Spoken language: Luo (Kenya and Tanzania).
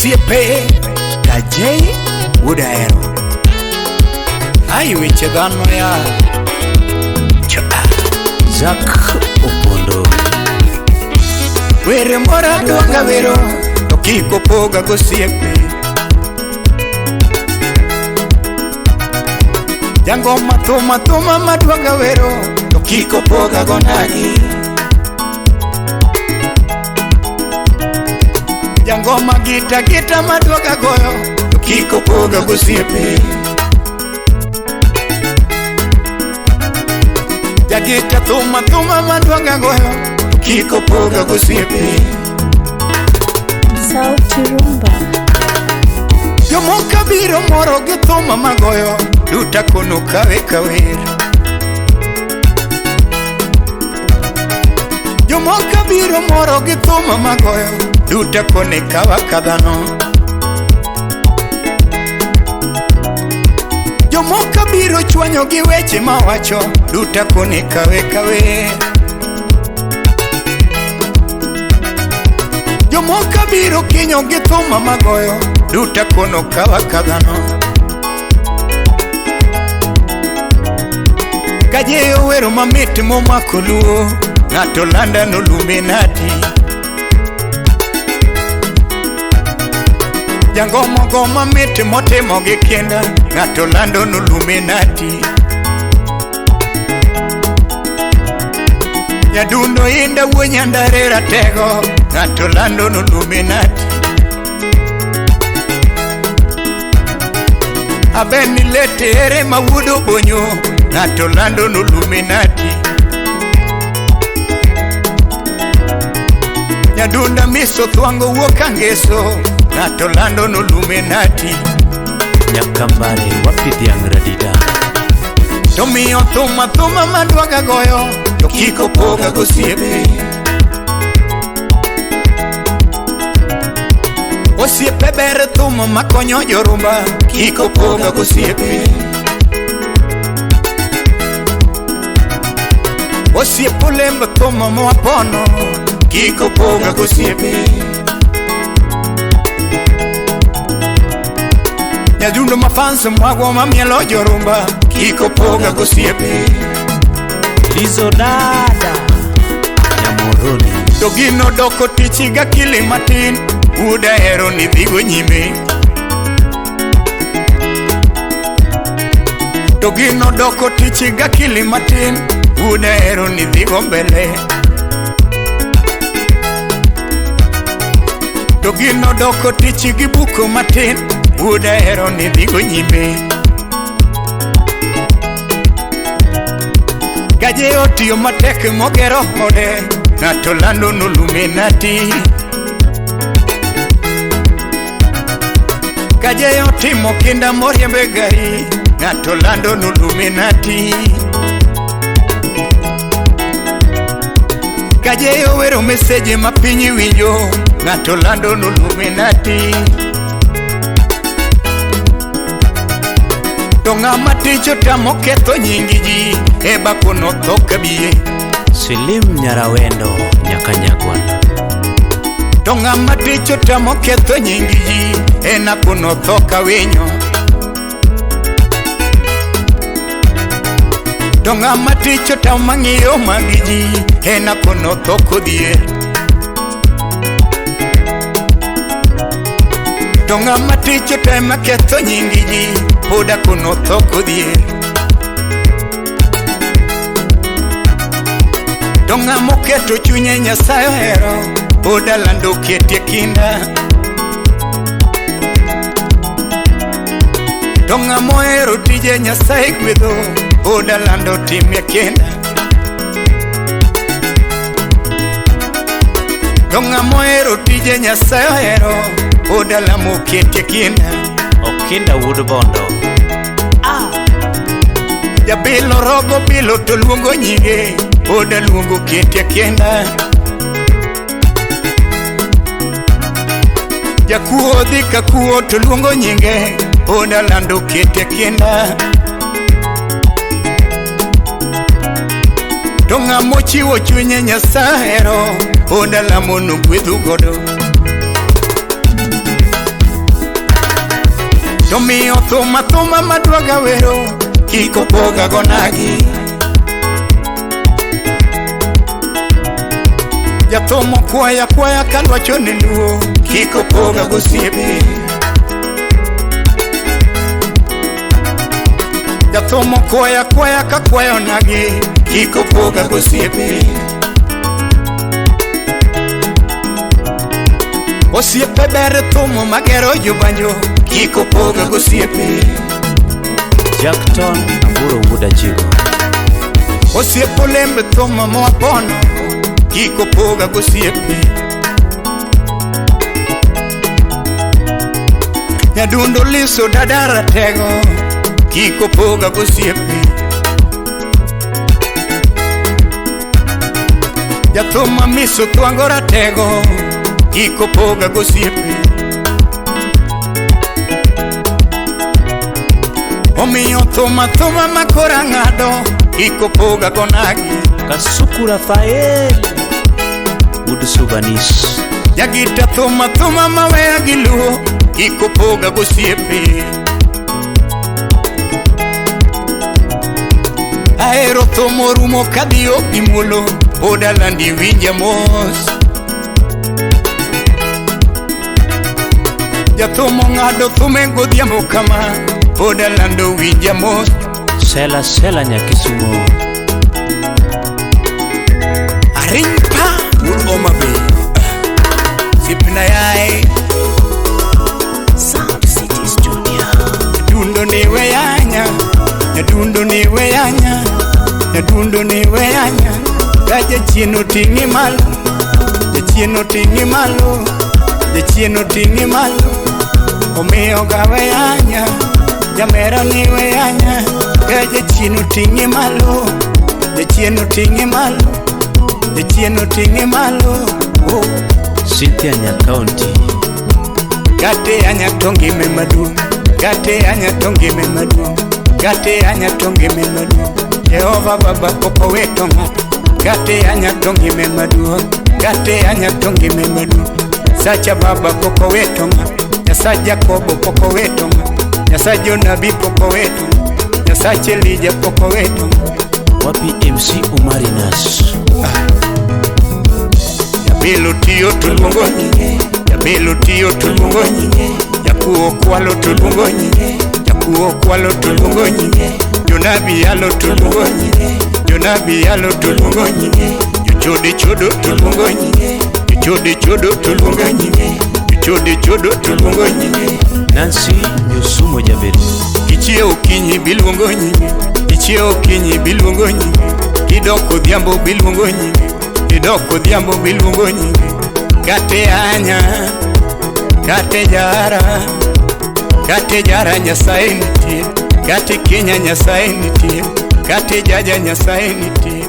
Osiepe Kajei wuod Ahero. Ai weche dhano ya. Zack Opondo. Were mora dwaga wero to kik opoga gosiepe. Jangoma thuma thuma madwaga wero to kik opoga gonagi. Jangoma gita gita madwaga goyo to kik opoga gosiepe. Jagita thuma thuma madwaga goyo to kik opoga gosiepe. Sauti Rumba. Jomoko biro moro gi thuma magoyo duta kono kawe kawer. Jomoko biro moro gi thuma magoyo duta kone kawa kadhano. Jomoko biro chwanyo gi weche mawacho duta kone kawe kawer. Jomoko biro kinyo gi thuma magoyo duta kono kawa kadhano. Kaje owero mamit momako luo ng'ato landa noluminati. Jangomo go mamit motimo gi kinda ng'ato lando noluminati. Nyadundo inda wuo nyandare ratego ng'ato lando noluminati. Abeni lete ere mawuodo bonyo ng'ato lando noluminati. Nyadunda miso thwango wuok angeso ng'ato lando noluminati. Nyakambare wapi dhiang' radida. To miyo thuma thuma madwaga goyo to kik opoga gosiepe. Osiepe ber thum makonyo jorumba kik opoga gosiepe. Osiepe olemb thum mwapono kik opoga gosiepe. Nyadundo mafans mwagwa mamielo jorumba kik opoga gosiepe. Lizo dada Nyamoroni. To gino doko tich gakili matin wuod Ahero ni dhigo nyime. To gino doko tich gakili matin wuod Ahero ni dhigo mbele. To gino doko tich gi buko matin wuod Ahero ni dhigo nyime. Gaje otiyo matek mogero ode ng'ato lando noluminati. Gaje otimo kinda moriembe gari ng'ato lando noluminati. Gaje owero meseje ma piny winjo ng'ato lando noluminati. To ng'ama tich otamo ketho nying ji e bakono tho kabiye. Silim Nyarawendo Nyakanyagwal. To ng'ama tich otamo ketho nying ji en akono tho kawinyo. To ng'ama tich otamo ng'iyo mag ji en akono tho kodhier. To ng'ama tich otamo ketho nying ji pod akono tho kodhier. To ng'ama oketo chunye Nyasaye ohero pod alando ketie kinda. To ng'ama ohero tije Nyasaye gwedho pod alando timie kinda. To ng'ama ohero tije Nyasaye ohero pod alamo ketie kinda. Okinda wuod Bondo. Jabilo rogo bilo to luongo nyinge pod aluongo ketie kinda. Jakuo dhi ka kuo to luongo nyinge pod alando ketie kinda. To ng'ama ochiwo chunye Nyasaye ohero pod alamo nogwedhu godo. To miyo thuma thuma madwaga wero kik opoga gonagi. Jathumo kwaya kwaya kalwacho ni luo kik opoga gosiepe. Jathumo kwaya kwaya kakwayo nagi kik opoga gosiepe. Osiepe ber thumo magero jobanjo kik opoga gosiepe. Jackton Aburo wuod Ajigo. Osiepe olembe thumo mwapono kik opoga gosiepe. Nyadundo Liso dada ratego kik opoga gosiepe. Jathum Amiso Thwango ratego kik opoga gosiepe. Omiyo thuma thuma makoro ang'ado kik opoga gonagi. Kasuku Rafael wuod Subanis. Jagita thuma thuma maweya gi luo kik opoga gosiepe. Ahero thum orumo kadhi ok gimuolo pod alandi winja mos. Jathum ong'ado thume godhiambo kama pod alando winja mos. Sela sela nyakisumo. Arimpa wuod Homa Bay. Sipna yae Sound City Studio. Nyadundo ni weyanya, nyadundo ni weyanya, nyadundo ni weyanya. Ka jachien oting'i malo, jachien oting'i malo, jachien oting'i malo. Omiyo ga weyanya, jamera ni weyanya. Ka jachien oting'i malo, jachien oting'i malo, jachien oting'i malo. Oh. Cynthia Nyakaunti. Gate anya to ngime maduong', gate anya to ngime maduong', gate anya to ngime maduong'. Jehova Baba pok oweto ng'ato, gate anya to ngime maduong', gate anya to ngime maduong'. Sacha Baba pok oweto ng'ato, Nyasach Jakobo pok oweto ng'ato, Nyasach Jonabi pok oweto ng'ato, Nyasach Elija pok oweto ng'ato. Wapi MC Umarinas. Jabelo tiyo to luongo nyinge, jabelo tiyo to luongo nyinge, jakuo kwalo to luongo nyinge, jakuo kwalo to luongo nyinge, jonabi yalo to luongo nyinge, jonabi yalo to luongo nyinge, jochode chodo to luongo nyinge, jochode chodo to luongo nyinge, jochode chodo to luongo nyinge. Nancy Nyusumo Jaberi. Ichiewo okinyi biluongo nyinge, ichiewo okinyi biluongo nyinge, kidok odhiambo biluongo nyinge, kidok odhiambo biluongo nyinge. Gate anya, gate jara, gate jara Nyasaye nitie, gate Kenya Nyasaye nitie, gate jaja Nyasaye nitie.